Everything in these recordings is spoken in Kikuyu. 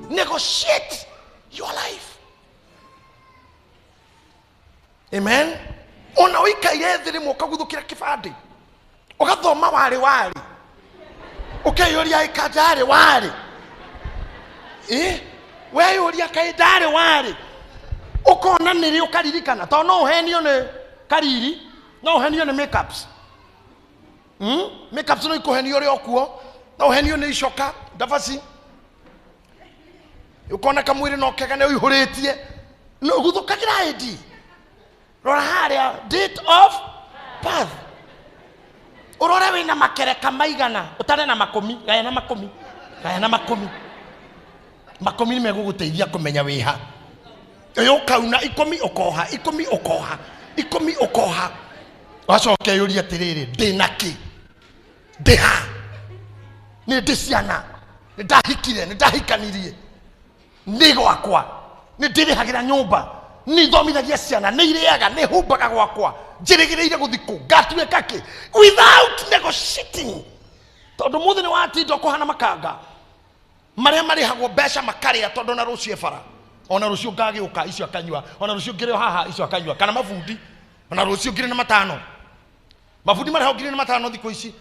Negotiate your life. Amen. Ona ũikaire thĩ rĩmwe ũkaguthũkĩra kĩbandĩ, ũgathoma warĩ warĩ, ũkeyũria ĩka ndarĩ warĩ, ĩ weyũria kaĩ ndarĩ warĩ, ũkona nĩrĩ ũkaririkana, tondũ no ũhenio nĩ kariri, no ũhenio nĩ makeups. Makeups no ikũhenio ũrĩ o kuo, no ũhenio nĩ icoka ndabaci, ũkona kamwĩrĩ no kega nĩ ũihũrĩtie, no guthũkagĩra ID. Rora harĩa date of birth, ũrore wĩna makereka maigana, ũtare na makũmi, gaya na makũmi, gaya na makũmi. Makũmi nĩ megũgũteithia kũmenya wĩha. Ũyũ ũkauna ikũmi ũkoha, ikũmi ũkoha, ikũmi ũkoha, wacoka ũyũrie atĩrĩrĩ, ndĩna kĩ, ndĩ ha, nĩ ndĩ ciana, nĩ ndahikire, nĩ ndahikanirie, nĩ gwakwa, nĩ ndĩrĩhagĩra nyũmba, nĩ ithomithagia ciana, nĩ irĩaga, nĩ humbaga gwakwa, njĩrĩgĩrĩire gũthikũ, ngatuĩka kĩ, without negotiating. Tondũ mũthĩ nĩ watinda ũkũhana makanga marĩa marĩhagwo mbeca makarĩa, tondũ ona rũciũ e bara, ona rũciũ ngagĩũka icio akanyua, ona rũciũ ngĩrĩ o haha icio akanyua, kana mabundi ona rũciũ ngiri na matano, mabundi marĩhagwo ngiri na matano thikũ ici,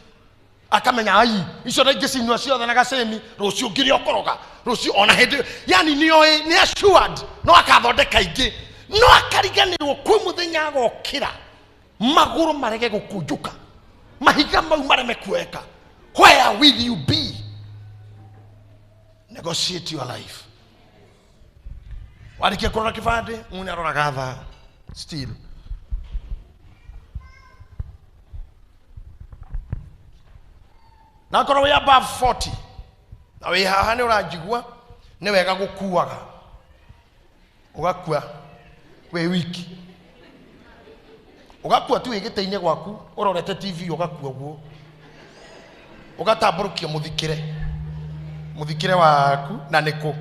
akamenya ai icio na ingĩ cinyua ciothe na gacemi, rũciũ ngĩrĩ okoroga, rũciũ ona hĩndĩ, yani nĩoĩ nĩ assured no akathondeka ingĩ, no akariganĩrwo kwĩ mũthenya agokĩra magũrũ marege gũkunjuka, mahiga mau mareme kuoeka. Where will you be? Negotiate your life. Warĩkia kũrora kĩbandĩ, mũndũ nĩaroraga thaa still. Na akorwo wĩ above 40 na wĩ haha nĩ ũranjigua, nĩ wega gũkuaga, ũgakua wĩ wiki, ũgakua tu wĩ gĩtĩ-inĩ gwaku ũrorete TV, ũgakua ũguo, ũgatambũrũkia mũthikĩre, mũthikĩre waku na nĩkũ.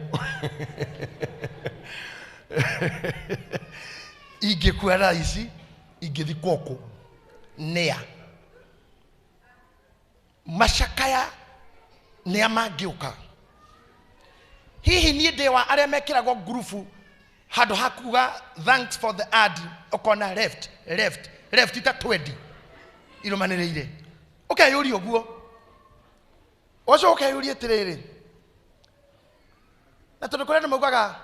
Ingĩkua thaa ici ingĩthikwo kũ? Nĩa macakaya nĩa mangĩũka? Hihi niĩ ndĩ wa arĩa mekĩragwo ngurubu handũ ha kuga thanks for the ad, ũkona left left left ta 20 irũmanĩrĩire, ũkeyũria ũguo, ũcio ũkeyũria atĩrĩrĩ, na tondũ kũrĩa andũ maugaga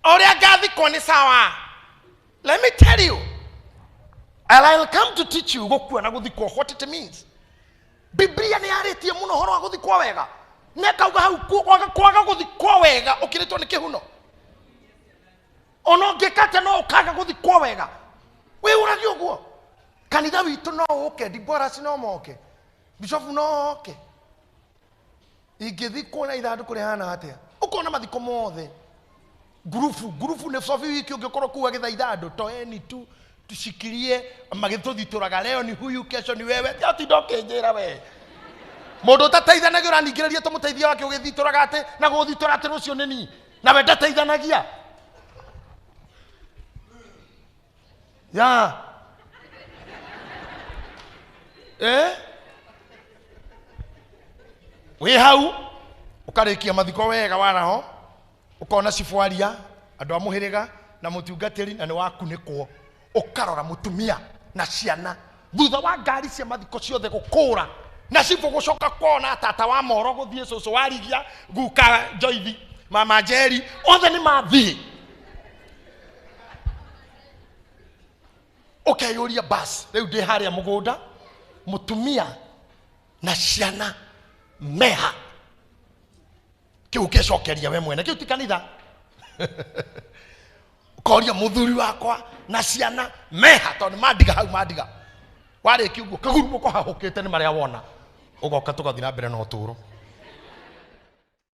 ũrĩa ngathikwo nĩ sawa. Let me tell you, and I'll come to teach you gũkua na gũthikwo what it means. Biblia nĩ yarĩtie mũno ũhoro wa gũthikwo wega, na ĩkauga hau kwaga gũthikwo wega ũkĩrĩtwo nĩ kĩhuno. Ona ũngĩka atĩa no ũkaga gũthikwo wega, wĩyũragie ũguo. Kanitha witũ no ũke, Diboras no moke, Bishofu no oke, ingĩthikwo na ithandũkũ rĩhana atĩa? Ũkona mathiko mothe ngurubu ngurubu, nĩ cobi wiki ũngĩkorwo kuu agĩthaitha andũ, toeni tu tushikilie, magĩtũthitũraga leo ni huyu kesho ni wewe. Tiatinda ũkĩnjĩra we mũndũ ũtateithanagia ũraningĩrĩria tũmũteithia wake ũgĩthitũraga atĩ na gũthitũra atĩ rũciũ nĩ niĩ, nawe ndateithanagia ya eh? Wĩ hau ũkarĩkia mathiko wega waraho, ũkona cibwaria andũ a mũhĩrĩga na mũtungatĩri na nĩ wakunĩkwo, ũkarora mũtumia na ciana thutha wa ngari cia mathiko ciothe gũkũra na cibũ gũcoka kuona tata wa moro gũthiĩ, cũcũ wa rigia, guka Njoithi, mama Njeri, othe nĩ mathiĩ. Ũkeyũria bas, rĩu ndĩ harĩa mũgũnda, mũtumia na ciana meha? Kĩu ũkecokeria we mwene, kĩu ti kanitha. Ũkoria mũthuri wakwa na ciana meha, tondũ nĩ mandiga hau, mandiga. Warĩkia ũguo kagurumũko hahũkĩte nĩ marĩa wona, ũgoka tũgathiĩ na mbere na ũtũũro.